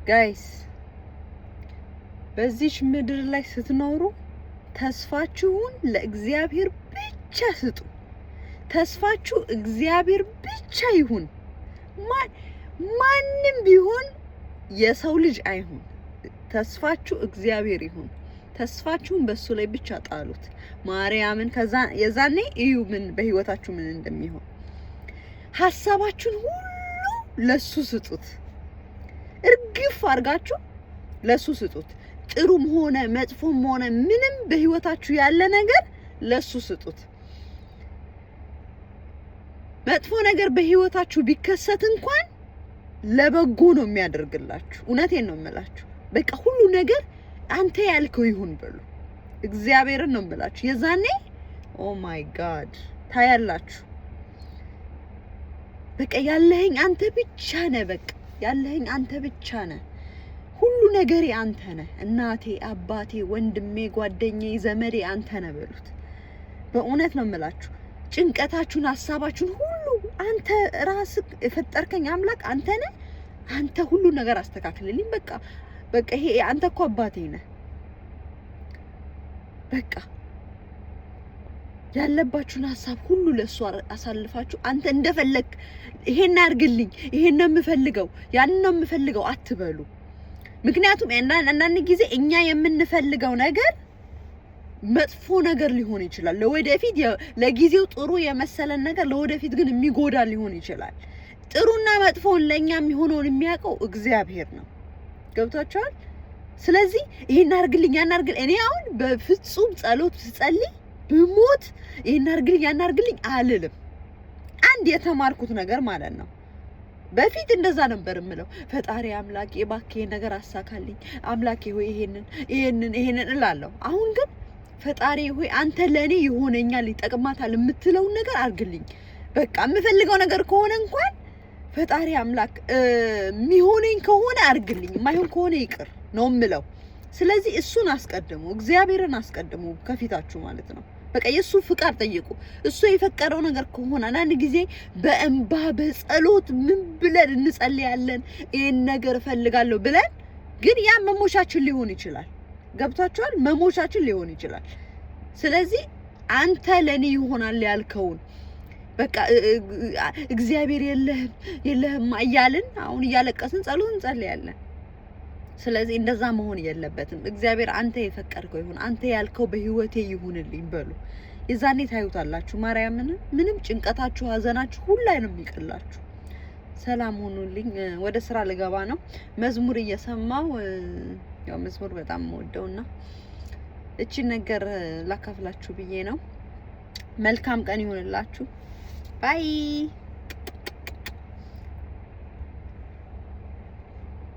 Guys፣ በዚች ምድር ላይ ስትኖሩ ተስፋችሁን ለእግዚአብሔር ብቻ ስጡ። ተስፋችሁ እግዚአብሔር ብቻ ይሁን። ማንም ቢሆን የሰው ልጅ አይሁን። ተስፋችሁ እግዚአብሔር ይሁን። ተስፋችሁን በሱ ላይ ብቻ ጣሉት። ማርያምን፣ ከዛ የዛኔ እዩ ምን በህይወታችሁ ምን እንደሚሆን። ሀሳባችሁን ሁሉ ለሱ ስጡት። እርግፍ አድርጋችሁ ለሱ ስጡት። ጥሩም ሆነ መጥፎም ሆነ ምንም በህይወታችሁ ያለ ነገር ለሱ ስጡት። መጥፎ ነገር በህይወታችሁ ቢከሰት እንኳን ለበጎ ነው የሚያደርግላችሁ። እውነቴን ነው የምላችሁ። በቃ ሁሉ ነገር አንተ ያልከው ይሁን በሉ። እግዚአብሔርን ነው የምላችሁ። የዛኔ oh my God ታያላችሁ። በቃ ያለኸኝ አንተ ብቻ ነህ። በቃ ያለኸኝ አንተ ብቻ ነህ። ሁሉ ነገሬ አንተ ነህ። እናቴ፣ አባቴ፣ ወንድሜ፣ ጓደኛዬ፣ ዘመዴ አንተ ነህ በሉት። በእውነት ነው የምላችሁ። ጭንቀታችሁን፣ ሀሳባችሁን ሁሉ አንተ ራስህ የፈጠርከኝ አምላክ አንተ ነህ። አንተ ሁሉ ነገር አስተካክልልኝ። በቃ በቃ ይሄ አንተ እኮ አባቴ ነህ። በቃ ያለባችሁን ሀሳብ ሁሉ ለእሱ አሳልፋችሁ አንተ እንደፈለግ ይሄን አድርግልኝ፣ ይሄን ነው የምፈልገው፣ ያን ነው የምፈልገው አትበሉ። ምክንያቱም አንዳንድ ጊዜ እኛ የምንፈልገው ነገር መጥፎ ነገር ሊሆን ይችላል። ለወደፊት ለጊዜው ጥሩ የመሰለን ነገር ለወደፊት ግን የሚጎዳ ሊሆን ይችላል። ጥሩና መጥፎውን ለእኛ የሚሆነውን የሚያውቀው እግዚአብሔር ነው። ገብቷችኋል? ስለዚህ ይሄን አድርግልኝ፣ ያን አድርግልኝ፣ እኔ አሁን በፍጹም ጸሎት ስጸልይ ብሞት ይሄን አድርግልኝ፣ ያን አድርግልኝ አልልም። አንድ የተማርኩት ነገር ማለት ነው። በፊት እንደዛ ነበር የምለው። ፈጣሪ አምላኬ እባክህ ይሄን ነገር አሳካልኝ፣ አምላኬ ሆይ ይሄንን ይሄንን ይሄንን እላለሁ። አሁን ግን ፈጣሪ ሆይ አንተ ለእኔ ይሆነኛል፣ ይጠቅማታል የምትለውን ነገር አድርግልኝ። በቃ የምፈልገው ነገር ከሆነ እንኳን ፈጣሪ አምላክ የሚሆነኝ ከሆነ አድርግልኝ፣ የማይሆን ከሆነ ይቅር ነው የምለው። ስለዚህ እሱን አስቀድሙ፣ እግዚአብሔርን አስቀድሙ ከፊታችሁ ማለት ነው። በቃ የእሱ ፍቃድ ጠይቁ። እሱ የፈቀደው ነገር ከሆነ አንዳንድ ጊዜ በእንባ በጸሎት ምን ብለን እንጸልያለን፣ ይሄን ነገር እፈልጋለሁ ብለን፣ ግን ያ መሞቻችን ሊሆን ይችላል። ገብቷችኋል? መሞቻችን ሊሆን ይችላል። ስለዚህ አንተ ለኔ ይሆናል ያልከውን በቃ እግዚአብሔር የለህም የለህም እያልን አሁን እያለቀስን ጸሎት እንጸልያለን። ስለዚህ እንደዛ መሆን የለበትም። እግዚአብሔር አንተ የፈቀድከው ይሁን፣ አንተ ያልከው በህይወቴ ይሁንልኝ በሉ። የዛኔ ታዩታላችሁ። ማርያምን፣ ምንም ጭንቀታችሁ፣ ሀዘናችሁ ሁሉ ላይ ነው የሚቀላችሁ። ሰላም ሁኑልኝ። ወደ ስራ ልገባ ነው። መዝሙር እየሰማው፣ ያው መዝሙር በጣም የምወደውና እቺን ነገር ላካፍላችሁ ብዬ ነው። መልካም ቀን ይሁንላችሁ። Bye.